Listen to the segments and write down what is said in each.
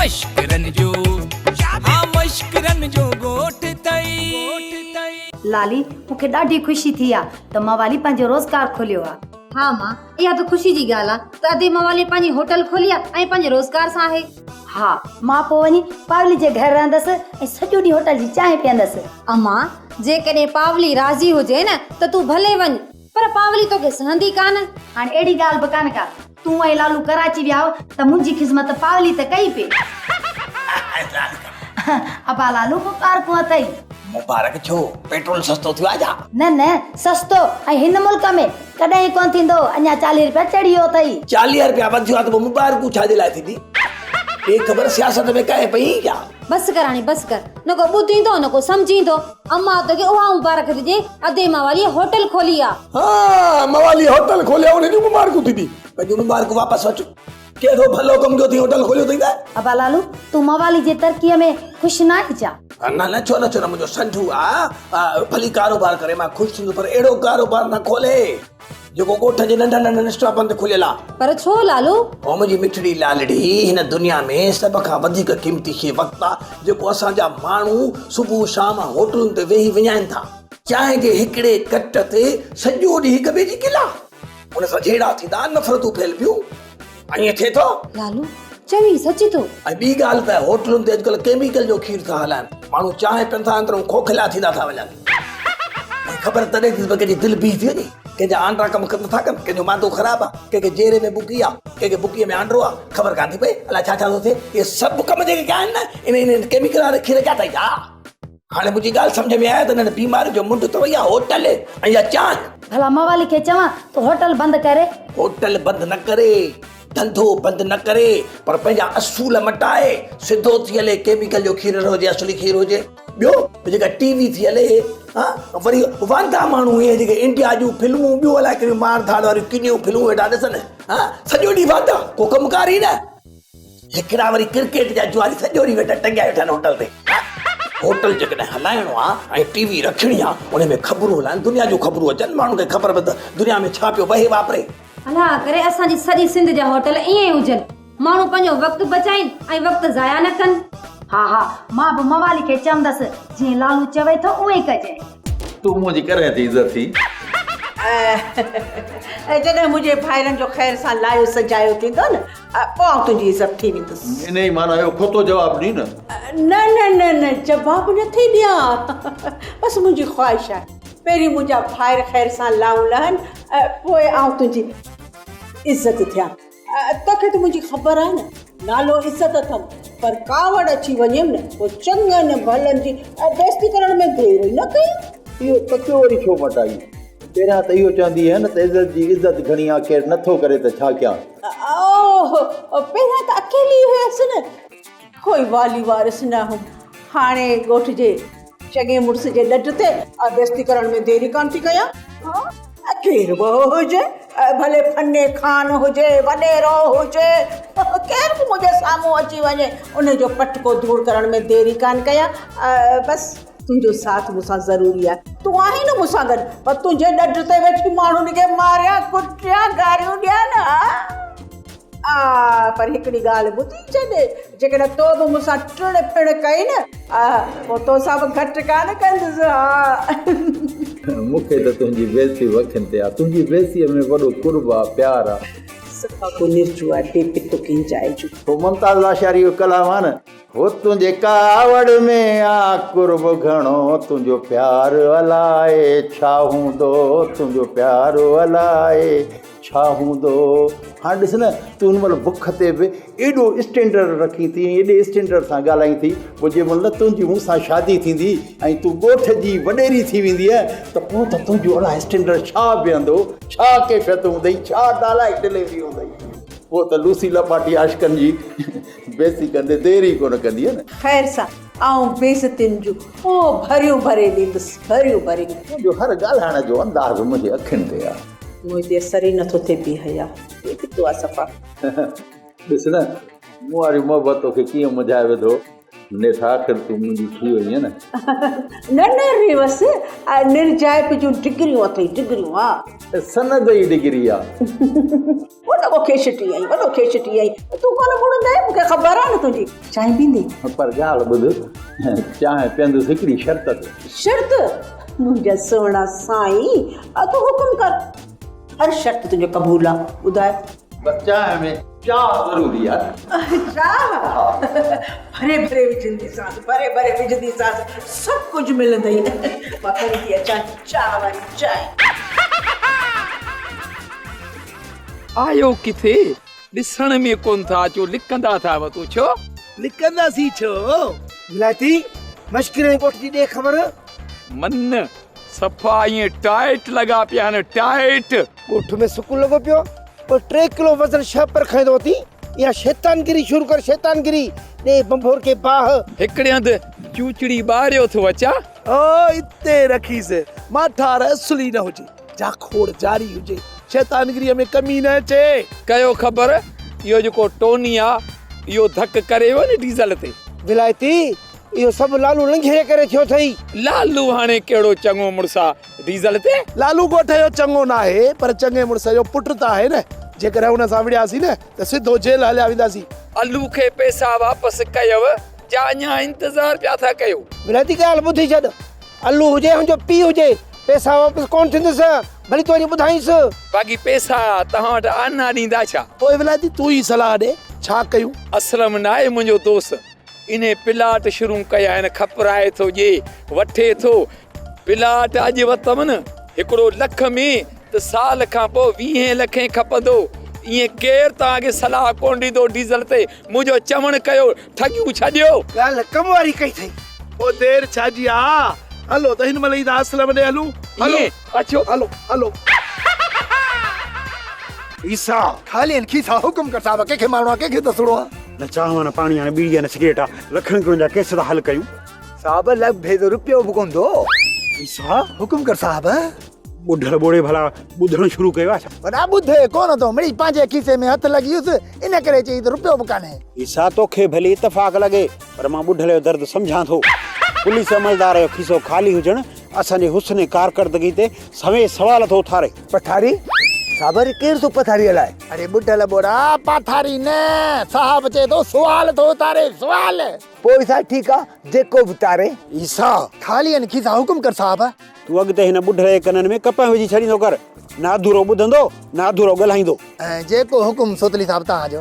مشڪرن جو ها مشڪرن جو ڳوٺ ٿئي. لالي، مون کي ڏاڍي خوشي ٿي آ ته موالي پنهنجو روزگار کوليو آ. ها مان، اها ته خوشي جي ڳالهه آ ته ادي موالي پنهنجي هوٽل کولي آ ۽ پنهنجي روزگار سان آهي. ها، مان پوء وڃي پاولي جي گهر رهندس ۽ سڄو ڏينهن هوٽل جي چانهه پيئندس. امان، جيڪڏهن پاولي راضي هجي نه ته تون ڀلي وڃ، پر پاولي توکي سهندي ڪانه. هاڻي اهڙي ڳالهه به ڪانه ڪا. تون ۽ لالو ڪراچي ويا هئو ته منهنجي خذمت پاولي ته ڪئي پئي. ابا لالو مبارڪون اٿئي. مبارڪ ڇو؟ پيٽرول سستو ٿيو آهي ڇا؟ نه نه سستو ۽ هن ملڪ ۾ ڪڏهن ڪونه ٿيندو اڃا چاليهه رپيا چڙهي ويو اٿئي. چاليهه رپيا وڌيو آهي ته پوء مبارڪون ڇا جي لاء ٿيندي؟ ڏي خبر سياست ۾ ڪانهي پئي ڇا؟ بس ڪر هاڻي بس ڪر نه ڪو ٻڌيندو نه ڪو سمجهيندو. امان توکي اها مبارڪ ڏجي ادي مواليء هوٽل کولي آ. ها مواليء هوٽل کولي آ ان جون مبارڪون ٿيندي. پنهنجون مبارڪون واپس وٺ. ڪهڙو ڀلو ڪم ڪيو اٿئي هوٽل کوليو اٿئي ته. ابا لالو تون موالي جي ترقيء ۾ خوش ناهين ڇا؟ نه نه ڇو نه ڇو نه منهنجو سنڍو آ ڀلي ڪاروبار ڪري مان خوش ٿيندس پر اهڙو ڪاروبار نه کولي جيڪو ڳوٺ جي ننڍن ننڍن اسٽاپن تي کليل آ. پر ڇو لالو؟ او منهنجي مٺڙي لالڙي هن دنيا ۾ سڀ کان وڌيڪ قيمتي شيء وقت آ جيڪو اسان جا ماڻهو صبح شام هوٽلن تي ويهي وڃائين ٿا. چانهه جي هڪڙي ڪٽ تي سڄو ڏينهن هڪ ٻئي جي گلا. ان سان جهيڙا ٿيندا، نفرتون ڦهلبيون. ائين ٿئي ٿو؟ لالو، چوين سچ ٿو. ۽ ٻي ڳالهه ته هوٽلن تي اڄڪلهه ڪيميڪل جو کير ٿا هلائن. ماڻهو چانهه پين ٿا اندرون کوکلا ٿيندا ٿا وڃن. ۽ خبر تڏهن ٿي ته ڪنهن جي دل بيهي ٿي وڃي، ڪنهن جا آنڊا ڪم نٿا ڪن، ڪنهن جو معدو خراب آ، ڪنهن کي جيري ۾ بڪي آ، ڪنهن کي بڪيء ۾ آنڊرو آ، خبر ڪانه ٿي پئي الائي ڇا ڇا ٿو ٿئي. اهي سڀ ڪم جيڪي ڪيا آهن نه انهن ڪيميڪل واري کير ڪيا اٿئي ڇا؟ هاڻي منهنجي ڳالهه سمجهه ۾ آئي ته انهن بيمارين جو منڍ اٿو اها هوٽل ۽ اها چانهه. ڀلا موالي کي چوان ته هوٽل بند ڪري. هوٽل بند نه ڪري، ڌنڌو بند نه ڪري، پر پنهنجا اصول مٽائي، سڌو ٿي هلي، ڪيميڪل جو کير نه هجي، اصلي کير هجي. ٻيو ته جيڪا ٽي وي ٿي هلي، ها وري واندا ماڻهو اهي جيڪي انڊيا جون فلمون ٻيون الائي ڪهڙيون مار ڌاڙ واريون ڪنيون فلمون ويٺا ڏسن، ها سڄو ڏينهن واندا، ڪو ڪم ڪار ئي نه. هڪڙا وري ڪرڪيٽ جا جواري سڄو ڏينهن ويٺا ٽنگيا ويٺا آهن هوٽل تي. هوٽل جيڪڏهن هلائڻو آ ۽ ٽي وي رکڻي آ ان ۾ خبرون هلائن دنيا جون خبرون اچن ماڻهن کي خبر پئي ته دنيا ۾ ڇا پيو وهي واپري. الله ڪري اسان جي سڄي سنڌ جا هوٽل ائين ئي هجن ماڻهو پنهنجو وقت بچائين ۽ وقت ضايع نه ڪن. ها ها مان به موالي کي چوندس جيئن لالو چوي ٿو اونئين ئي ڪجانء. تون منهنجي ڪڏهن ٿي عزت ٿي. ۽ جڏهن منهنجي ڀائرن جو خير سان لايو سجايو ٿيندو نه پوء آئون تنهنجي عزت ٿي ويندس. انهيء معنيٰ اهو کتو جواب ڏي نه. نه نه نه نه جواب نه ٿي ڏيان بس منهنجي خواهش آهي پهرين منهنجا ڀائر خير سان لائون لهن پوء آئون تنهنجي عزت ٿيان. توکي ته منهنجي خبر آهي نه نالو عزت اٿم پر ڪاوڙ اچي وڃيم نه پوء چڱن ڀلن جي بيعزتي ڪرڻ ۾ دير ئي نه ڪيم. اهو تڪيو وري ڇو مٽائي؟ پهريان ته اهو چوندي هئين نه ته عزت جي عزت گهڻي آ ڪير نه ٿو ڪري ته ڇا ڪيان. اوه پهريان ته اڪيلي هيس نه ڪوئي والي وارث نه هئم هاڻي ڳوٺ جي چڱي مڙس جي ڏڍ تي بيعزتي ڪرڻ ۾ دير ئي ڪانه ٿي ڪيان. ڪير به هجي ڀلي فني خان هجي وڏيرو هجي ڪير به منهنجي سامهون اچي وڃي ان جو پٽڪو ڌوڙ ڪرڻ ۾ دير ئي ڪانه ڪيان بس تنهنجو ساٿ مون سان ضروري آهي. تون آهين نه مون سان گڏ، پر تنهنجي ڏڍ تي ويٺي ماڻهن کي ماريان، ڪٽيان، گاريون ڏيان نه ها؟ آ، پر هڪڙي ڳالهه ٻڌي ڇڏ، جيڪڏهن تو به مون سان ٽڙ ڦڙ ڪئي نه، آ، پوء تو سان به گهٽ ڪانه ڪندس، ها. مون کي ته تنهنجي بيعزتي به اکين تي آ. تنهنجي بيعزتيء ۾ وڏو قرب آ، پيار آ. صفا ڪو نرجو آهي، بي پتو ڪنهن جاء جو. هو ممتاز لاشاريء جو ڪلام آ نه. هو تنهنجي ڪاوڙ ۾ آ قرب گهڻو تنهنجو پيار الائي ڇا هوندو تنهنجو پيار الائي ڇا هوندو هاڻ ڏس نه تون هن مهل بک تي به ايڏو اسٽينڊرڊ رکين ٿي ايڏي اسٽينڊرڊ سان ڳالهائين ٿي پوء جنهن مهل نه تنهنجي مون سان شادي ٿيندي ۽ تون ڳوٺ جي وڏيري ٿي ويندينء ته پوء ته تنهنجو الائي اسٽينڊرڊ ڇا بيهندو ڇا ڪيفيت هوندئي ڇا ڊالائي ڊليوري هوندئي پوء ته لوسي لپاٽي عاشقن جي بيعزتي ڪندي دير ئي ڪونه ڪندي نه. خير سان آئون بيعزتين جون پوء ڀريون ڀري ڏيندس، ڀريون ڀري. تنهنجو هر ڳالهائڻ جو انداز منهنجي اکين تي آ. منهنجي تي اثر ئي نٿو ٿئي بي حيا، بي پتو آ صفا. ڏس نه مون واري محبت توکي ڪيئن منجهائي وڌو. نيٺ آخر تون منهنجي ٿي وئينء نه. نه نه ريوس، نرجائپ جون ڊگريون اٿئي، ڊگريون ها. سند ئي ڊگري آ. وڏو کيشٽي آهين، وڏو کيشٽي آهين. تون ڪونه مڙندين، مون کي خبر آ نه تنهنجي. چانهه پيئندين؟ پر ڳالهه ٻڌ، چانهه پيئندس هڪڙي شرط تي. شرط؟ منهنجا سهڻا سائين، تون حڪم ڪر. هر شرط تنهنجو قبول آ، ٻڌاء. بس چانهه ۾ چاهه ضروري آ. چاهه؟ ڀري ڀري وجهنديسانس، ڀري ڀري وجهنديسانس، سڀ ڪجهه ملندئي. مان کڻي ٿي اچان چاهه واري چانهه. آيو ڪٿي؟ ڏسڻ ۾ ڪونه ٿا اچو، لڪندا ٿا وتو ڇو؟ لڪنداسين ڇو؟ ولائتي، مشڪري ۽ ڳوٺ جي ڏي خبر. من، صفا ائين ٽائيٽ لڳا پيا آهن، ٽائيٽ. ڳوٺ ۾ سڪون لڳو پيو آ، پر ٽي ڪلو وزن شهپر کڻندو وتين، اها شيطانگري شروع ڪر شيطانگري، ڏي ڀنڀور کي باهه. هڪڙي هنڌ چوچڙي ٻاريو ٿو اچان. او اتي رکيس، ماٺار اصل ئي نه هجي. جاکوڙ جاري هجي، شيطانگريء ۾ ڪمي نه اچي. ڪيو خبر، اهو جيڪو ٽوني آ، اهو ڌڪ ڪري ويو نه ڊيزل تي. ولايتي، اهو سڀ لالو لنگهي جي ڪري ٿيو اٿئي. لالو هاڻي ڪهڙو چڱو مڙس آ، ڊيزل تي. لالو ڳوٺ جو چڱو ناهي، پر چڱي مڙس جو پٽ ته آهي نه. جيڪڏهن ان سان وڙهياسين نه ته سڌو جيل هليا وينداسين. الو کي پئسا واپس ڪيو جا اڃا انتظار پيا ٿا ڪيو. ولايتي ڳالهه ٻڌي ڇڏ. الو هجي هن جو پيء هجي، پئسا واپس ڪونه ٿيندس، ڀلي تون وڃي ٻڌائينس. باقي پئسا توهان وٽ آنا ڏيندا ڇا؟ پوء ولايتي تون ئي صلاح ڏي، ڇا ڪيون؟ اسلم ناهي منهنجو دوست، انهي پلاٽ شروع ڪيا آهن، کپرائي ٿو ڏي، وٺي ٿو. پلاٽ اڄ وتم نه، هڪڙو لک ۾ ته سال کان پوء ويهين لکين کپندو. ائين ڪير توهان کي صلاح ڪونه ڏيندو ڊيزل تي منهنجو چوڻ ڪيو، ٺڳيون ڇڏيو. ڳالهه ڪم واري ڪئي اٿئي. پوء دير ڇا جي آ؟ هلو ته هن مهل ئي ٿا اسلم ڏي هلون. هلو. اچو. هلو هلو. عيسيٰ. خالي آهن کيسا حڪم ڪر صاحب ڪنهن کي مارڻو آ ڪنهن کي دسڻو آ. نه چانهه نه پاڻي آ نه ٻيڙي آ نه سگريٽ آ لکن ڪروڙن جا ڪيس ٿا حل ڪيون. صاحب لڀي ته روپيو به ڪونه ٿو. عيسيٰ. حڪم ڪر صاحب. ٻڍل ٻوڙي ڀلا ٻڌڻ شروع ڪيو آ ڇا؟ وڏا ٻڌي ڪونه ٿو مڙئي پنهنجي کيسي ۾ هٿ لڳي ويس ان ڪري چئي ته روپيو به ڪانهي. عيسيٰ توکي ڀلي اتفاق لڳي پر مان ٻڍل جو درد سمجهان ٿو. پوليس عملدار جو کيسو خالي هجڻ اسان جي حسن ڪارڪردگي تي سوين سوال ٿو اٿاري. پٿاري؟ صاحب اري ڪير ٿو پٿاري هلائي؟ اڙي ٻڍل ٻوڙا پاٿاري نه صاحب چئي ٿو سوال ٿو اٿاري سوال. پوء عيسيٰ ٺيڪ آ جيڪو به تاري. عيسيٰ خالي آهن کيسا حڪم ڪر صاحب. تون اڳتي هن ٻڍڙي جي ڪنن ۾ ڪپهه وجهي ڇڏيندو ڪر. نه اڌورو ٻڌندو، نه اڌورو ڳالهائيندو. جيڪو حڪم سوتلي صاحب توهان جو.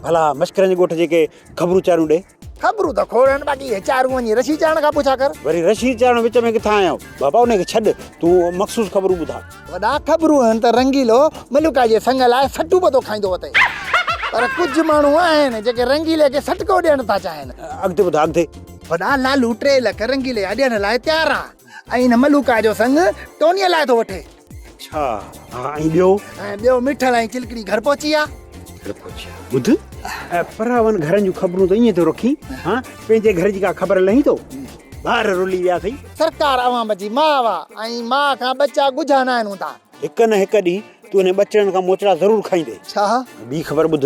ڀلا مشڪرن جي ڳوٺ جي ڪي خبرون چارون ڏي. خبرون ته کوڙ آهن باقي اهي چارون وڃي رشيد چارڻ کان پڇا ڪر. وري رشيد چارڻ وچ ۾ ڪٿان آيو؟ بابا ان کي ڇڏ، تون مخصوص خبرون ٻڌاء. وڏا خبرون آهن ته رنگيلو ملوڪا جي سڱ لاء سٽون پتو کائيندو وتي. پر ڪجهه ماڻهو آهن جيڪي رنگيلي کي سٽڪو ڏيڻ ٿا چاهين. اڳتي ٻڌاء اڳتي. وڏا لالو 3 لک رنگيلي جا ڏيڻ لاء تيار آ. ۽ هن ملوڪا جو سڱ ٽونيء لاء ٿو وٺي. اڇا، ها ۽ ٻيو؟ ۽ ٻيو مٺل ۽ چلڪڻي گهر پهچي آ. گهر پهچي آ. ٻڌ، پراون گهرن جون خبرون ته ائين ٿو رکين، ها پنهنجي گهر جي ڪا خبر لهين ٿو؟ ٻار رلي ويا اٿئي. سرڪار عوام جي ماء آ ۽ ماء کان ٻچا ڳجها ناهن هوندا. هڪ نه هڪ ڏينهن تون انهن ٻچڙن کان موچڙا ضرور کائيندين. ڇا؟ ٻي خبر ٻڌ،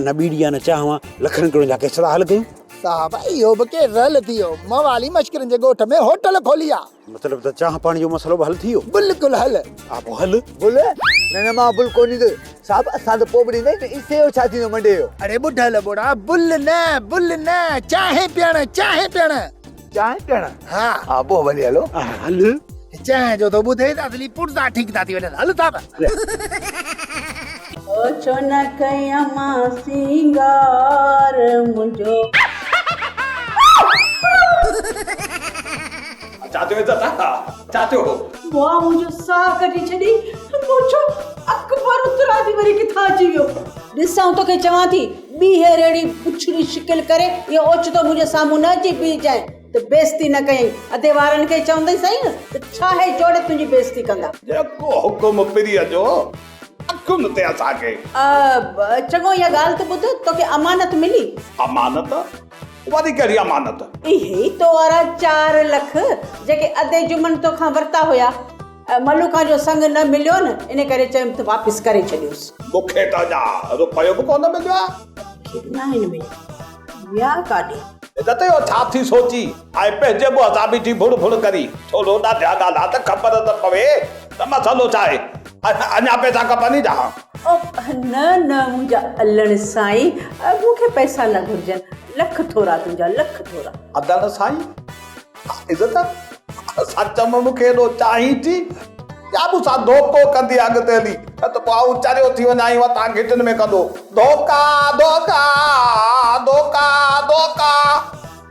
نه ٻيڙي آ نه چانهه آ، لکن ڪروڙن جا ڪيس ٿا حل ڪيون. صاحب اهو به ڪيس حل ٿي ويو، موالي مشڪرين جي ڳوٺ ۾ هوٽل کولي آ. مطلب ته چانهه پاڻي جو مسئلو به حل ٿي ويو. بلڪل حل. ها پوء هل. بل؟ نه نه مان بل ڪونه ڏيندس. صاحب اسان ته پوء به ڏينداسين نه عيسي جو ڇا ٿيندو منڊي جو. اڙي ٻڍل ٻوڙا بل نه بل نه چانهه پيئڻ چانهه پيئڻ. چانهه پيئڻ؟ ها. ها پوء ڀلي هلو. ها هل. چانهه جو ٿو ٻڌي ته اصلي پرزا ٺيڪ ٿا ٿي وڃن. هل صاحب. او ڇو نه ڪيان مان سينگار منهنجو. ڇا ٿيو عزت ڇا ٿيو؟ واء منهنجو ساهه ڪڍي ڇڏيئي. منهنجو اڪبر اترادي وري ڪٿان اچي ويو. ڏس آئون توکي چوان ٿي ٻيهر اهڙي بڇڙي شڪل ڪري ائين اوچتو منهنجي سامهون نه اچي بيهجانء ته بيعزتي نه ڪيائين. ادي وارن کي چونديسانء نه ته ٺاهي جوڙي تنهنجي بيعزتي ڪندا. جيڪو حڪم پرينء جو اکين تي اسان کي. چڱو اها ڳالهه ته ٻڌ توکي امانت ملي؟ امانت؟ وري ڪهڙي امانت؟ اهي ئي تو وارا 4 لک جيڪي ادي جمن توکان ورتا هيا. ملوڪان جو سڱ نه مليو نه ان ڪري چيم ته واپس ڪري ڇڏيوس. مون کي ته اڃا رپيو به ڪونه مليو آهي. کي به ناهن مليا. ويا ڪاڏي؟ عزت اهو ڇا ٿي سوچي ۽ پنهنجي منهن سان بيٺي ڀڙ ڀڙ ڪري. ٿورو ڏاڍيان ڳالهاء ته خبر ته پوي ته مسئلو ڇا آهي. اڃا پئسا کپن ڇا؟ او نه نه منهنجا علڻ سائين مون کي پئسا نه گهرجن. لک ٿورا تنهنجا لک ٿورا. ادل سائين عزت سچ ۾ مون کي ايڏو چاهين ٿي يا مون سان ڌوڪو ڪندي اڳتي هلي نه ته پوء آئون چريو ٿي وڃان ۽ وتان گهٽين ۾ ڪندو ڌوڪا ڌوڪا ڌوڪا ڌوڪا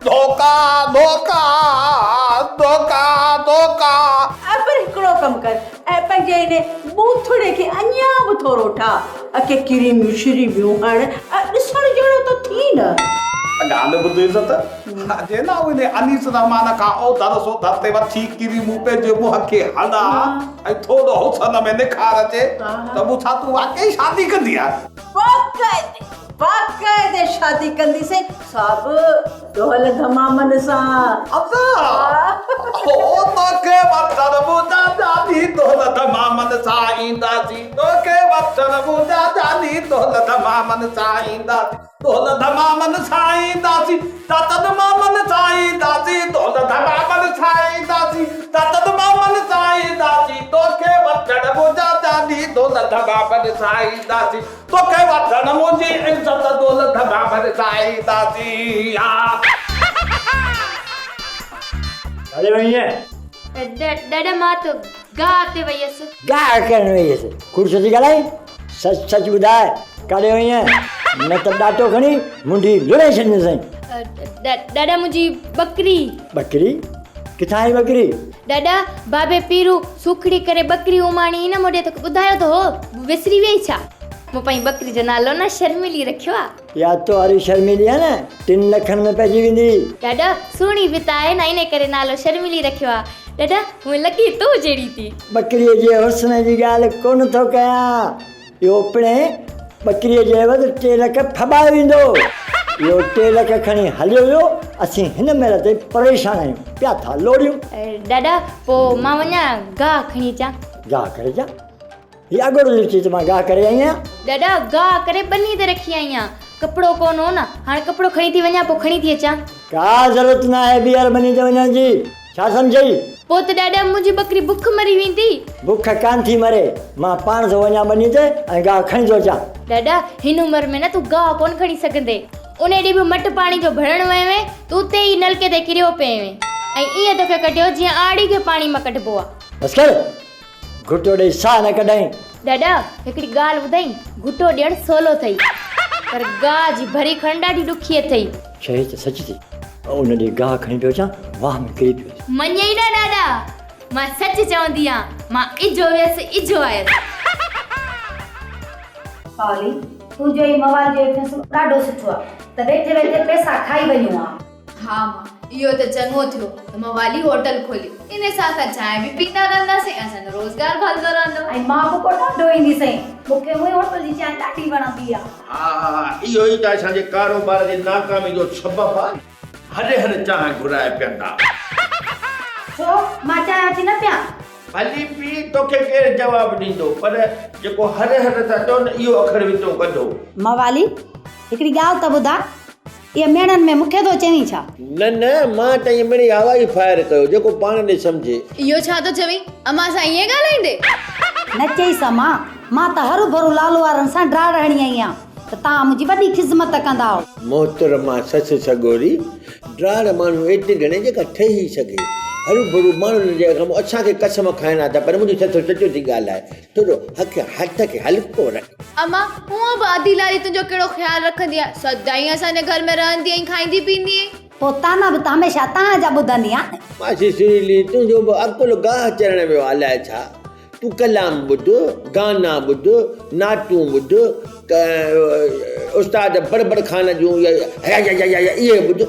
ڌوڪا ڌوڪا ڌوڪا ڌوڪا. پر هڪڙو ڪم ڪر ۽ پنهنجي ان ٻوٿڙي کي اڃا به ٿورو ٺاهه، اڪي ڪريميون شريميون هڻ، ڏسڻ جهڙو ته ٿي نه. ڳالهه ٻڌ عزت، جي نه آئون ان انيس الرحمان کان اوڌر سوڌر تي وٺي ڪريمون پنهنجي منهن کي هڻان ۽ ٿورو حسن ۾ نکار اچي ته مون سان تون واقعي شادي ڪندينء؟ باقاعدي باقاعدي شادي ڪنديسين سا به ڍول ڌمامن سان. ادا هو توکي وٺڻ منهنجا جاني ڍول ڌمامن سان اينداسين توکي وٺڻ منهنجا جاني ڍول ڌمامن سان اينداسين ڍول ڌمامن سان اينداسين داتن مامن سان اينداسين ڍول ڌمامن سان اينداسين داتن مامن سان اينداسين توکي وٺڻ منهنجا جاني ڍول ڌمامن سان اينداسين توکي وٺڻ منهنجي عزت دولت بابت سائينداسين. ڪاڏي وئي هئين؟ ڏاڏا مان ته گاهه تي وئي هيس. گاهه ڪرڻ وئي هيس؟ ڪوڙ ڇو ٿي ڳالهائين؟ سچ سچ ٻڌاء ڪاڏي وئي هئين؟ نه ته ڏاٽو کڻي منڍي لڙهي ڇڏيندوسانء. ڏاڏا منهنجي ٻڪري. ٻڪري؟ ڪٿان آئي ٻڪري؟ ڏاڏا بابي پيرو سوکڙي ڪري ٻڪري اماڻي هئي نه مون ڏي توکي ٻڌايو ته هو وسري ويئي ڇا؟ مون پنهنجي ٻڪري جو نالو نه شرميلي رکيو آ. اها تو واري شرميلي آ نه ٽن لکن ۾ پئجي ويندي. ڏاڏا سهڻي به ته آهي نه انهي ڪري نالو شرميلي رکيو آ. ڏاڏا هونئن لڳي تو جهڙي ٿي. ٻڪريء جي حسن جي ڳالهه ڪونه ٿو ڪيان. اهو پڻهين ٻڪريء جي عيوض ٽي لک ڦٻائي ويندو. اهو ٽي لک کڻي هليو ويو. اسين هن مهل تائين پريشان آهيون. پيا ٿا لوڙيون. ڏاڏا پوء مان وڃان گاهه کڻي اچان. گاهه ڪري اچان؟ هي اڳوڙو ٿو چئي ته مان گاهه ڪري آئي آهيان. ڏاڏا گاهه ڪري ٻني تي رکي آئي آهيان. ڪپڙو ڪونه هو نه. هاڻ ڪپڙو کڻي ٿي وڃان پوء کڻي ٿي اچان. ڪا ضرورت ناهي ٻيهر ٻني تي وڃڻ جي. ڇا سمجهئي؟ پوء ته ڏاڏا منهنجي ٻڪري بک مري ويندي. بک ڪانه ٿي مري. مان پاڻ ٿو وڃان ٻني تي ۽ گاهه کڻي ٿو اچان. ڏاڏا هن عمر ۾ نه تون گاهه ڪونه کڻي سگهندين. انهي ڏينهن به مٽ پاڻي جو ڀرڻ ويو هئين ته اتي ئي نلڪي تي ڪريو پيو هئين ۽ ائين توکي ڪڍيو جيئن آڙي کي پاڻي مان ڪڍبو آ. بس ڪر. گهٽو ڏئي ساهه نه ڪڍائين. ڏاڏا هڪڙي ڳالهه ٻڌائين، گهٽو ڏيڻ سولو اٿئي، پر گاهه جي ڀري کڻڻ ڏاڍي ڏکي اٿئي. چئي ته سچ ٿي. ان ڏينهن گاهه کڻي پيو اچان، واهه ۾ ڪري پيس. مڃيئي نه ڏاڏا، مان سچ چوندي آن، مان اجهو ويس اجهو آيس. پاولي، تنهنجو هي موال جو فيصلو ڏاڍو سٺو آ ته ويٺي ويٺي پئسا کائي وڃون ها. ها مان، اهو ته چڱو ٿيو ته مان والي هوٽل کولي. ان سان اسان چانهه به پيئندا رهنداسين ۽ اسان جو روزگار به هلندو رهندو. ۽ مان به ڪو ڏاڍو اينديسين. مون کي هونئن هوٽل جي چانهه ڏاڍي وڻندي آ. ها ها ها اهو ئي ته اسان جي ڪاروبار جي ناڪامي جو سبب آ. هر هر چانهه گهرائي پيئندا. ڇو، مان چانهه وٺي نه پيان؟ ڀلي پي، توکي ڪير جواب ڏيندو، پر جيڪو هر هر ٿا چون اهو اکر وچون ڪڍو. موالي، هڪڙي ڳالهه ته ٻڌاء، اهي ميڻن ۾ مون کي ٿو چوين ڇا؟ نه نه، مان ته ائين مڙئي هوائي فائر ڪيو، جيڪو پاڻ ڏي سمجهي. اهو ڇا ٿو چوين؟ امان سان ائين ڳالهائيندي؟ نه چئيس امان، مان ته هروڀرو لالو وارن سان ڊاڙ هڻي آئي آهيان ته توهان منهنجي وڏي خذمت ڪندائو. محترمه سس سڳوري، ڊاڙ ماڻهو ايتري گهڻي جيڪا ٺهي سگهي. هروڀرو ماڻهن جي اڳ اسان کي قسم کائڻا ٿا پون، منهنجي سس سچو ٿي ڳالهائي. ٿورو هٿ هٿ کي هلڪو رک. اما، هونء به ادي لالي تنهنجو ڪهڙو خيال رکندي آهي، سدائين اسان جي گهر ۾ رهندي ۽ کائيندي پيئندي آهين. پوء طعنا به ته هميشه توهان جا ٻڌندي آهيان نه. ماسي سريلي، تنهنجو به عقل گاهه چرڻ ويو آهي الائي ڇا؟ تون ڪلام ٻڌ، گانا ٻڌ، نعتون ٻڌ، استاد بڙبڙ خان جون اهي ٻڌ،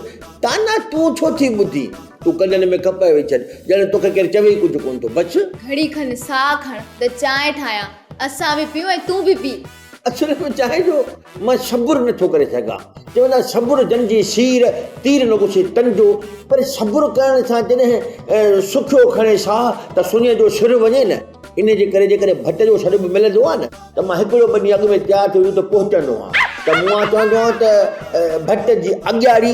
طعنا تون ڇو ٿي ٻڌين؟ تون ڪنن ۾ کپائي وئي ڇڏ، ڄڻ توکي ڪير چوي ئي ڪجهه ڪونه ٿو. بس. گهڙي کن ساهه کڻ ته چانهه ٺاهيان. اسان به پيئون ۽ تون به پي. اصل ۾ چانهه جو مان صبر نه ٿو ڪري سگهان. چوندا آهن صبر جن جي سير، تير نه گسي تن جو. پر صبر ڪرڻ سان جڏهن سکيو کڻي ساهه ته سڃي جو سر وڃي نه. ان جي ڪري جيڪڏهن ڀٽ جو سڏ به ملندو آهي نه ته مان هڪڙو ٻه ڏينهن اڳ ۾ تيار ٿي وڃون ته پهچندو آهيان. ته مون چوندو آهيان ته ڀٽ جي اڳياڙي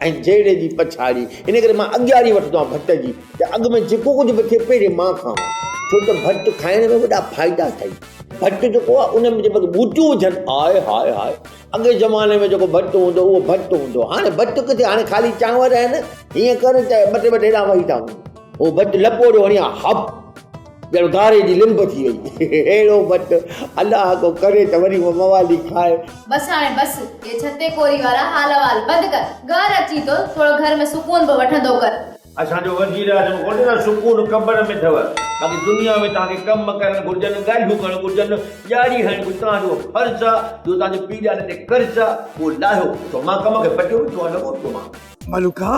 ۽ جهيڙي جي پڇاڙي. ان ڪري مان اڳياڙي وٺندو آهيان ڀٽ جي ته اڳ ۾ جيڪو ڪجهه به ٿئي پهرين مان کاوان. ڇو ته ڀٽ کائڻ ۾ وڏا فائدا اٿئي. ڀٽ جيڪو آهي ان ۾ جيڪي ٻوٽيون وجهن آء هاء هاء. اڳي زماني ۾ جيڪو ڀٽ هوندو اهو ڀٽ هوندو هو. هاڻي ڀٽ ڪٿي هاڻي خالي چانور آهن. هيئن ڪر ته ٻه ٽي ٻه ٽي هيڏانهن وهي ٿا وڃن. اهو ڀٽ لپوڙو هڻي ها هپ. ڄڻ گاري جي لنب ٿي وئي. اهڙو ڀٽ الله ڪو ڪري ته وري اهو موالي کائي. بس هاڻي بس، اهي ڇتي ڪوري وارا حال احوال بند ڪر. گهر اچين ٿو، ٿورو گهر ۾ سڪون به وٺندو ڪر. اسان جو وزيراعظم ڪونهي نه سڪون قبر ۾ اٿو. باقي دنيا ۾ توهان کي ڪم ڪرڻ گهرجن، ڳالهيون ڪرڻ گهرجن، ڄاڙي هڻڻ گهرجي، توهان جو فرض آ جو توهان جي پيء ڏاڏي تي قرض آ اهو لاهيو، ڇو مان ڪم کي پٽيو ويٺو آهيان لڳو پيو مان. ملوڪا،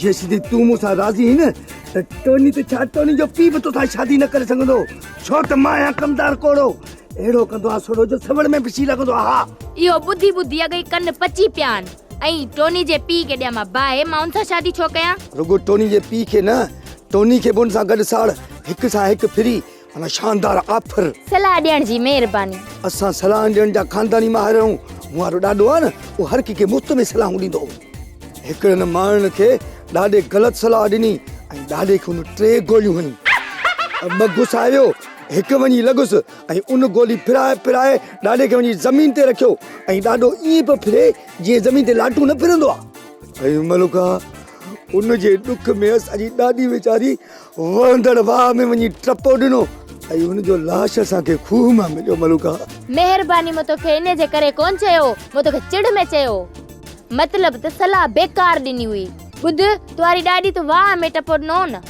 جيسين تون مون سان راضي آهين نه ته ٽوني ته ڇا ٽوني جو پيء به توسان شادي نه ڪري سگهندو، ڇو ته مان آهيان ڪمدار ڪوڙو، اهڙو ڪندو آهيان سوڙو جو سوڙ ۾ به سي لڳندو آهي. ها. اهو ٻڌي ٻڌي اڳ ئي ڪن پچي پيا آهن ۽ ٽوني جي پيء کي ڏيان مان باهه، مان ان سان شادي ڇو ڪيان؟ رڳو ٽوني جي پيء کي نه، ٽوني کي به ان سان گڏ ساڙ، هڪ سان هڪ ڦري، معنيٰ شاندار آفر. صلاح ڏيڻ جي مهرباني. اسان صلاحن ڏيڻ جا خانداني ماهر آهيون. مون وارو ڏاڏو آهي نه، اهو هر ڪنهن کي مفت ۾ صلاحون ڏيندو هو. هڪڙن ماڻهن کي ڏاڏي غلط صلاح ڏني ۽ ڏاڏي کي هن ٽي گوليون هنيون. ٻه گسائي ويو، هڪ وڃي لڳس ۽ ان گولي ڦرائي ڦرائي ڏاڏي کي وڃي زمين تي رکيو ۽ ڏاڏو ائين پيو ڦري جيئن زمين تي لاٽون نه ڦرندو آهي. ۽ ملوڪا ان جي ڏک ۾ اسان جي ڏاڏي ويچاري وهندڙ واهه ۾ وڃي ٽپو ڏنو ۽ هن جو لاش اسان کي کوهه مان مليو ملوڪا. مهرباني مون توکي انهي جي ڪري ڪونه چيو، مون توکي چڙ ۾ چيو. مطلب ته صلاح بيڪار ڏني هئي. ٻڌ، توهاري ڏاڏي ته واهه ۾ ٽپو ڏنو هو نه،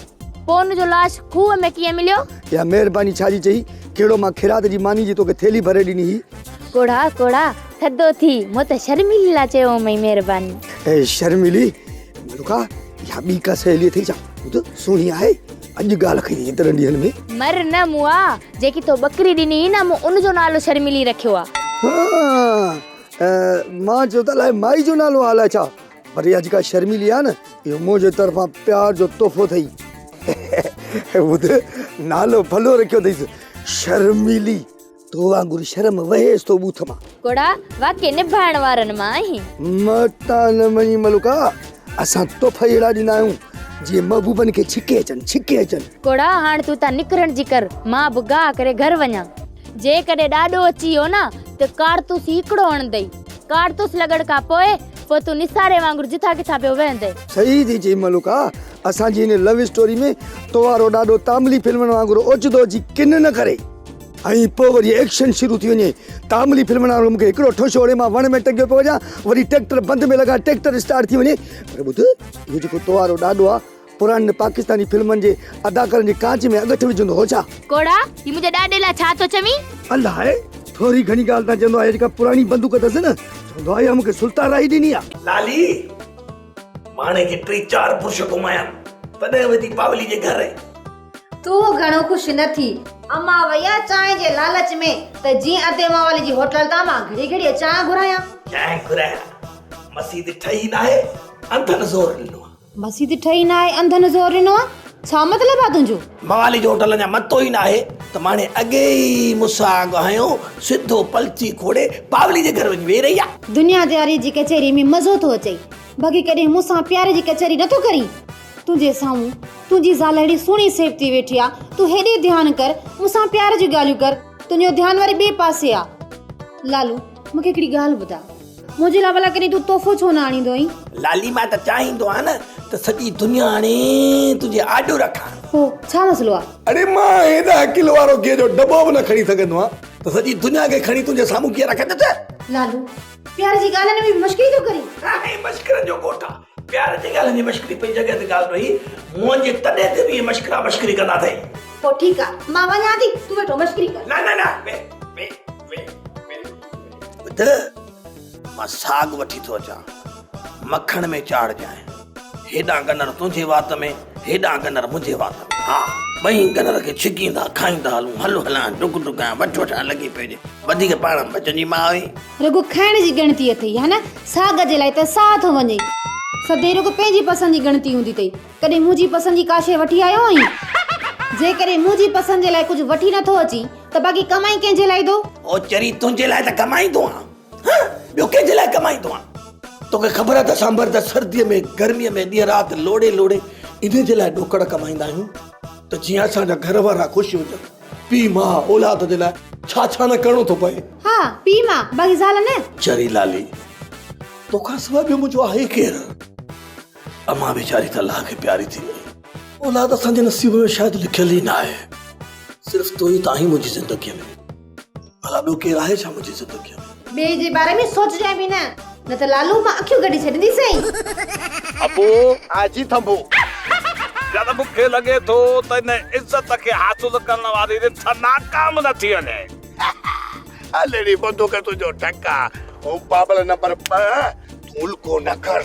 پوء ان جو لاش کوهه ۾ ڪيئن مليو؟ اها مهرباني ڇا جي چئي، ڪهڙو مان خيرات جي ماني جي توکي ٿيلهي ڀري ڏني هئي. ڪوڙها، ڪوڙها، ٿڌو ٿي، مون ته شرميلي لاء چيو هومئي مهرباني. اي شرميلي، ملوڪا، اها ٻي ڪا سهيلي اٿئي ڇا؟ ٻڌ، سهڻي آهي، اڄ ڳالهه کنئي ايترن ڏينهن ۾. مر نه مئا، جيڪي تو ٻڪري ڏني هئي نه، مون ان جو نالو شرميلي رکيو آ. ها، مان چيو ته الائي مائي جو نالو آ الائي ڇا، پر اها جيڪا شرميلي آ نه، اهو منهنجي طرفان پيار جو تحفو اٿئي. ٻڌ، نالو ڀلو رکيو اٿئيس، شرميلي. تو وانگر شرم وهيس ٿو ٻوٿ مان. ڪوڙا، واقعي نڀائڻ وارن مان آهين. متان نه مڃين ملوڪا، اسان تحفا ئي اهڙا ڏيندا آهيون، جيئن محبوبن کي ڇڪي اچن، ڇڪي اچن. ڪوڙا، هاڻ تون اتان نڪرڻ جي ڪر، مان به گاهه ڪري گهر وڃان. جيڪڏهن ڏاڏو اچي ويو نه ته ڪارتوس ئي هڪڙو هڻندئي. ڪارتوس لڳڻ کان پوء، پوء تون نثاري وانگر جٿان ڪٿان پيو وهندين. صحيح ٿي چئين ملوڪا، اسان جي هن لو اسٽوري ۾ تو وارو ڏاڏو تاملي فلمن وانگر اوچتو اچي ڪن نه ڪري. ۽ پوء وري ايڪشن شروع ٿي وڃي. تاملي فلمن وارو مون کي هڪڙو ٺوشو هڻي مان وڻ ۾ ٽنگيو پيو وڃان، وري ٽريڪٽر بند ۾ لڳان ٽريڪٽر اسٽارٽ ٿي وڃي. پر ٻڌ اهو جيڪو تو وارو ڏاڏو آ، پراڻين پاڪستاني فلمن جي اداڪارن جي ڪانچ ۾ اڳٺ وجهندو هو ڇا؟ ڪوڙا، هي منهنجي ڏاڏي لاء ڇا ٿو چوين؟ الائي، ٿوري گهڻي ڳالهه تان چوندو آهي، جيڪا پراڻي بندوق اٿس نه، چوندو آهي اها مون کي سلطان راهي ڏني آ. لالي، ماڻهي کي ٽي چار برش گهمايم، تڏهن وڌي پاولي جي گهر. تون گهڻو خوش نه ٿي. امان وئي آ چانهه جي لالچ ۾ ته جيئن ادي ماوالي جي هوٽل تان مان گهڙي گهڙي چانهه گهرايان. چانهه گهرايان. مسيت ٺهي ناهي، انڌن زور ڏنو آ. مسيت ٺهي ناهي، انڌن زور ڏنو آ؟ ڇا مطلب آ تنهنجو؟ موالي جو هوٽل اڃا متو ئي ناهي ته ماڻهي اڳي ئي مساڳ هنيو، سڌو پلٿي کوڙي پاولي جي گهر وڃي ويهي رهي آ. دنيا داري جي ڪچهري ۾ مزو ٿو اچئي، باقي ڪڏهن مون سان پيار جي ڪچهري نٿو ڪرين؟ تنهنجي سامهون تنهنجي زال اهڙي سهڻي سيبتي ويٺي آ، تون هيڏي ڌيان ڪر، مون سان پيار جون ڳالهيون ڪر، تنهنجو ڌيان وري ٻئي پاسي آ. لالو، مون کي هڪڙي ڳالهه ٻڌاء، منهنجي لاء ڀلا ڪڏهن تون تحفو ڇو نه آڻيندو آهين؟ لالي، مان ته چاهيندو آهيان نه ته سڄي دنيا آڻي تنهنجي آڏو رکان. پوء ڇا مسئلو آ؟ اڙي مان هيڏا ڪلو وارو گيهه جو ڊٻو به نه کڻي سگهندو آهيان ته سڄي دنيا کي کڻي تنهنجي سامهون ڪيئن رکندس؟ لالو، پيار جي ڳالهين ۾ به مشڪري ٿو ڪرين؟ هي مشڪرن جو ڳوٺ آ. پيار جي ڳالهين جي مشڪري پنهنجي جڳهه تي ڳالهه رهي، منهن جي تڏي تي به اهي مشڪرا مشڪري ڪندا اٿئي. پوء ٺيڪ آ، مان وڃان ٿي، تون ويٺو مشڪري ڪر. نه نه نه، ويهه ويهه ويهه ويهه. ٻڌ، مان ساڳ وٺي ٿو اچان، مکڻ ۾ چاڙهجانء. هيڏانهن گنر تنهنجي وات ۾، هيڏانهن گنر منهنجي وات ۾. ها، ٻئي گنر کي ڇڪيندا کائيندا هلون، هل هلان، ڊڪ ڊڪان، وٺ وٺان لڳي پئي هجي. وڌيڪ پاڻ بچن جي ماء هئي. رڳو کائڻ جي ڳڻتي اٿئي ها نه؟ ساڳ جي لاء ته ساهه ٿو وڃئي. سدائين رڳو پنهنجي پسند جي ڳڻتي هوندي اٿئي. ڪڏهن منهنجي پسند جي ڪا شيء وٺي آيو آهين؟ جيڪڏهن منهنجي پسند جي لاء ڪجهه وٺي نٿو اچين ته باقي ڪمائين ڪنهن جي لاء ٿو؟ او چري تنهنجي لاء ته ڪمائيندو آهيان. ها ٻيو ڪنهن جي لاء ڪمائيندو آهيان؟ توکي خبر آهي ته اسان مرد سرديء ۾ گرميء ۾ ڏينهن رات لوڙي لوڙي انهي جي لاء ڏوڪڙ ڪمائيندا آهيون ته جيئن اسان جا گهر وارا خوش هجن. پيء ماء اولاد جي لاء ڇا ڇا نه ڪرڻو ٿو پئي. ها پيء ماء باقي زال نه. چري لالي توکان سواء ٻيو منهنجو آهي ڪير؟ امان ويچاري ته الله کي پياري ٿي وئي. اولاد اسان جي نصيب ۾ شايد لکيل ئي ناهي. صرف تون ئي ته آهين منهنجي زندگيء ۾. ڀلا ٻيو ڪير آهي ڇا منهنجي زندگيء ۾؟ ٻئي جي باري ۾ سوچجانء به نه، نه ته لالو مان اکيون ڪڍي ڇڏينديسانء. ابو! آجي ٿنڀو. يار مون کي لڳي ٿو ته ان عزت کي حاصل ڪرڻ واري رٿ ناڪام نه ٿي وڃي. هل اڙي بندوق تنهنجو ڍڪ آ. او بابل نمبر ٻه تون الڪو نه ڪر.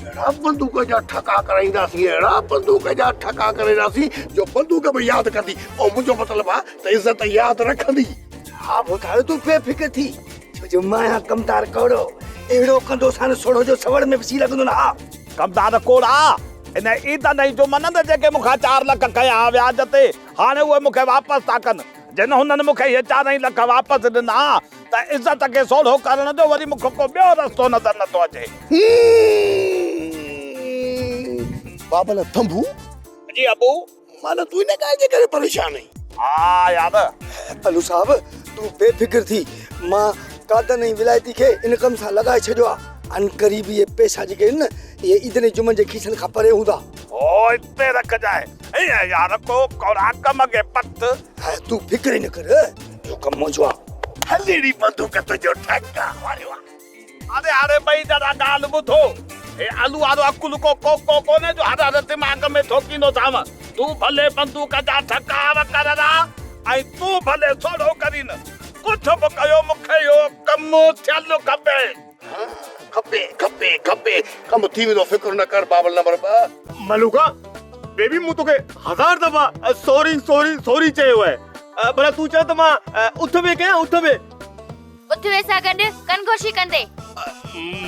اهڙا بندوق جا ٺڪا ڪرائينداسين، اهڙا بندوق جا ٺڪا ڪرائينداسين جو بندوق به ياد ڪندي. او منهنجو مطلب آ ته عزت ياد رکندي. ها ڀوتارو تون بي فڪر ٿي ڇو جو مان آهيان ڪمدار ڪوڙو اهڙو ڪندوسان سوڙهو جو سوڙ ۾ به سي لڳندو نه ها. ڪمدار ڪوڙا ان عيدن ۽ جمعن نه جيڪي مون کان 4 لک کنيا ها وياج تي هاڻي اهي مون کي واپس ٿا ڪن. جن هنن مون کي اهي چارئي لک واپس ڏنا ته عزت کي سوڙهو ڪرڻ جو وري مون کي ڪو ٻيو رستو نظر نٿو اچي. بابل ٿنڀو. جي ابو. معنيٰ تون ان ڳالهه جي ڪري پريشان آهين. ها يار. پلو صاحب تون بي فڪر ٿي مان قادن ۽ ولايتي کي ان ڪم سان لڳائي ڇڏيو آهي. عنقريب اهي پئسا جيڪي آهن نه اهي عيدن ۽ جمعن جي کيسن کان پري هوندا. هو اتي رکجانء. ائين يار ڪو ڪوڙا ڪم کي پت. هاء تون فڪر ئي نه ڪر اهو ڪم منهنجو آ. هلي ڙي بندوق تنهنجو ٺڪ آ واريو آ. اڙي هاڻي ٻئي ڄڻا ڳالهه ٻڌو. هي الو وارو عقل ڪو ڪوڪو ڪونهي جو هر هر دماغ ۾ ٺوڪيندوسانو. تون ڀلي بندوق جا ٺڪاء ڪررا ۽ تون ڀلي سوڙهو ڪرين. ڪجهه به ڪيو مون کي اهو ڪم ٿيل کپي. کپي کپي کپي ڪم ٿي ويندو فڪر نه ڪر بابل نمبر 2. ملوڪا بيبي مون توکي هزار دفعا سوري سوري سوري چيو آهي ڀلا تون چئه ته مان اٿ ويهه ڪيان اٿ ويهه. اٿ ويهه سان گڏ ڪن گوشي ڪندي.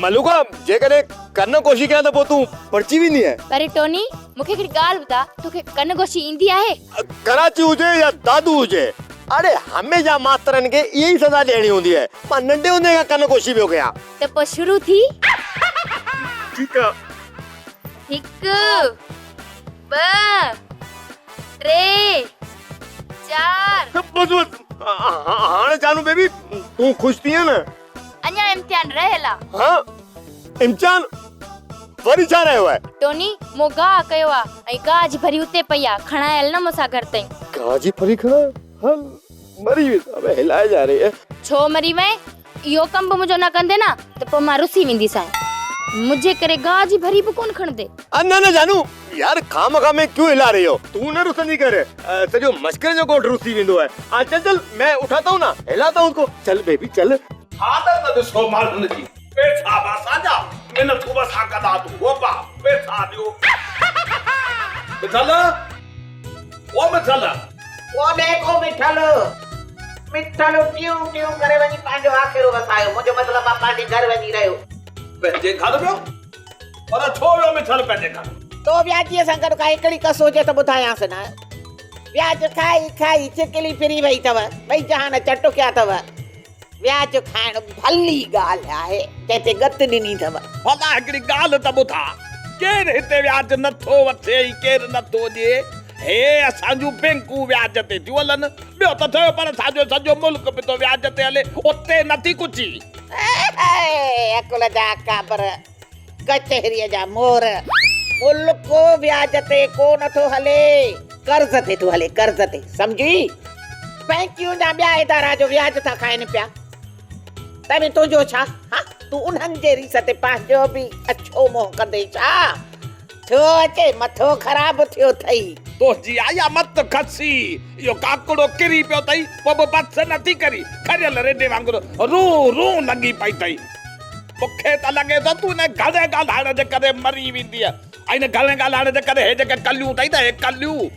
ملوڪا جيڪڏهن ڪن گوشي ڪيان ته پوء تون پرچي ويندينء. پر ٽوني مون کي هڪڙي ڳالهه ٻڌاء توکي ڪن گوشي ايندي آهي؟ ڪراچي هجي يا دادو هجي اڙي هميشه ماسترن کي اها ئي سزا ڏيڻي هوندي آهي. مان ننڍي هوندي کان ڪن ڪوشي پيو ڪيان. ته پوء شروع ٿي. ٺيڪ آ. هڪ، ٻه، ٽي، چار. بس بس هاڻي جانو بيبي تون خوش ٿينء نه؟ اڃا امتحان رهيل آ. ها امتحان وري ڇا رهيو آهي؟ ٽوني، مون گاهه ڪيو آ ۽ گاهه جي ڀري اتي پئي آ، کڻائي هل نه مون سان گهر تائين. گاهه جي ڀري کڻان؟ هل مري ويس ابي هلائي جا ري. ڇو مري وئين؟ اهو ڪم به منهنجو نه ڪندين نه ته پوء مان رسي وينديسانء. منهنجي ڪري گاهه جي ڀري به ڪونه کڻندين. نه نه جانو يار خامخواه ۾ ڪيون هلا رهي هو. تون نه رسندي ڪر سڄو مشڪري جو ڳوٺ رسي ويندو آهي. آ چل چل مين اٺاتا هون نه هلاتا هون اس ڪو چل بيبي چل. عادت ڏسو ماڻهن جي. پئسا به اسان جا، منٿون به اسان ڪندا تون ابا پئسا ڏيو. مٺل او مٺل. ڪونهي ڪو مٺل. مٺل ٽيون ٽيون ڪري وڃي پنهنجو آکيرو وسايو. منهنجو مطلب آ پنهنجي گهر وڃي رهيو. پنهنجي گهر ويو؟ پر ڇو ويو مٺل پنهنجي گهر؟ تو وياجيء سان گڏ ڪا هڪڙي ڪس هجي ته ٻڌايانس نه. وياج کائي کائي چڪلي ڦري وئي اٿو. ٻئي جهان چٽڪيا اٿو. وياج کائڻ ڀلي ڳالهه آهي، جنهن تي ڳت ڏني اٿو. ڀلا هڪڙي ڳالهه ته ٻڌاء، ڪير هتي وياج نه ٿو وٺي ۽ ڪير نه ٿو ڏئي؟ هي اسان جون بينڪون وياج تي ٿيون هلن، ٻيو ته ٺهيو پر اسان جو سڄو ملڪ به ٿو وياج تي هلي، اتي نه ٿي ڪڇي. اي عقل جا اڪابر، ڪچهريء جا مور، ملڪ وياج تي ڪو نه ٿو هلي، قرض تي ٿو هلي، قرض تي، سمجهي؟ بئنڪيون يا ٻيا ادارا جو وياج ٿا کائن پيا، تنهن ۾ تنهنجو ڇا؟ ها، تون انهن جي ريس تي پنهنجو به اڇو منهن ڪندين ڇا؟ ٿيو اچي مٿو خراب ٿيو اٿئي. تنهنجي آ يا مت کسي، اهو ڪاڪڙو ڪري پيو اٿئي، پوء به بس نه ٿي ڪري، کريل رڍي وانگر رون رون لڳي پئي اٿئي. مون کي ته لڳي ٿو تون ان گهڻي ڳالهائڻ جي ڪري مري ويندينء ۽ ان گهڻي ڳالهائڻ جي ڪري هي جيڪي ڪليون اٿئي ته هي ڪليون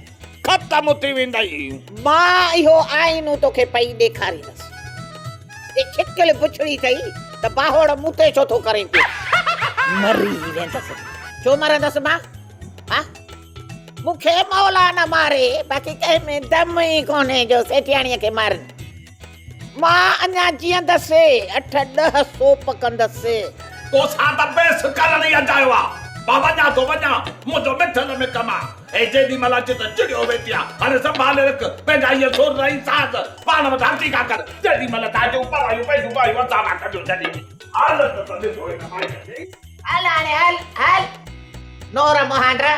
ختم ٿي ويندئي. مان اهو آئينو توکي پئي ڏيکاريندس. جي ڇڪل بڇڙي اٿئي ته باهوڙ مون تي ڇو ٿو ڪرين پيو. مري ويندس. ڇو مرندس مان؟ ها؟ مون کي مولا نه ماري، باقي ڪنهن ۾ دم ئي ڪونهي جو سيٺياڻيء کي مارين. مان اڃا جيئندس، اٺ ڏهه سوپ ڪندس. توسان ته بحث ڪرڻ ئي اجايو آ. مان وڃان ٿو وڃان، منهنجو مٺل ۾ ڪم آ. هي جيڏي مهل اچ ته چڙيو ويٺي آ. هاڻي سنڀالي رک پنهنجا اهي سر ۽ ساز. پاڻ وٽ هٿيڪا ڪر. جيڏي مهل ٿا اچون پرايون پنهنجون ٻايون اسان مان ڪڍيو ڇڏين. حالت ته ڏسو هن مائيء جي. هل هاڻي هل هل. نور مهانڊا،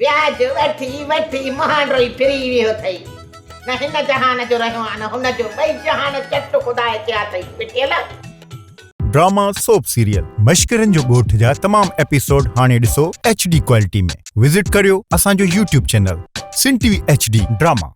وياج وٺي وٺي مهانڊو ئي ڦري ويو اٿئي. نه هن جهان جو رهيو آ نه هن جو، ٻئي جهان چٽ خداء ڪيا اٿئي پٽيل. ڊراما سوپ سيريل مشڪرن جو ڳوٺ جا تمام ايپيسوڊ هاڻي ڏسو ايڇ ڊي ڪوالٽي ۾ وزٽ ڪريو اسان جو YouTube channel Sindh T V H D drama.